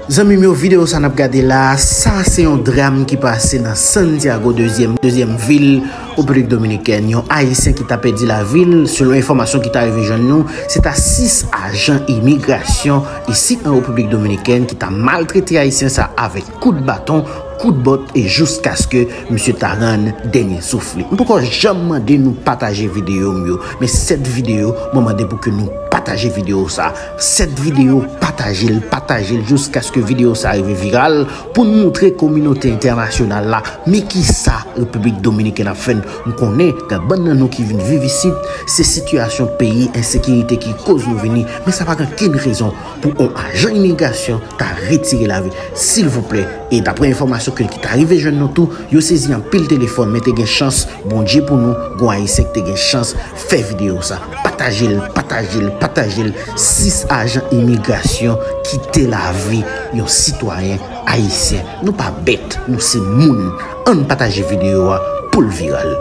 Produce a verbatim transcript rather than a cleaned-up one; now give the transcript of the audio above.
Zanmi m yo, videyo sa n ap gade la, sa se yon dram ki pase nan Santiago, dezyèm, dezyèm vil Repiblik Dominikèn. Yon Ayisyen ki ta pèdi lavi l, selon enfòmasyon ki ta rive jwenn nou, se ta sis ajan imigrasyon isit nan Repiblik Dominikèn ki ta maltrete Ayisyen sa avèk kout baton, kout bòt e jiskaske misye ta rann dènye souf li. M poko janm mande nou pataje videyo m yo, men sèt videyo, mwen mande pou ke nou pataje videyo sa. Sèt videyo, pataje l, pataje l jiskaske videyo sa rive viral pou n montre kominote entènasyonal la men kisa Repiblik Dominikèn ap fè n. M konnen gen bann nan nou ki vin viv isit, se sitiyasyon peyi, ensekirite ki koz nou vini, men sa pa gen okenn rezon pou yon ajan imigrasyon ta retire lavi. Silvouplè, e daprè enfòmasyon ke, ki ta rive jwenn nou tou, yo sezi anpil telefòn, men te gen chans, Bondye pou nou, gon Ayisyen ki te gen chans fè videyo sa. Pataje l, pataje l, pataje l. Sis ajan imigrasyon kite lavi yon sitwayen ayisyen. Nou pa bèt, nou se moun. Ann pataje videyo a pou l viral.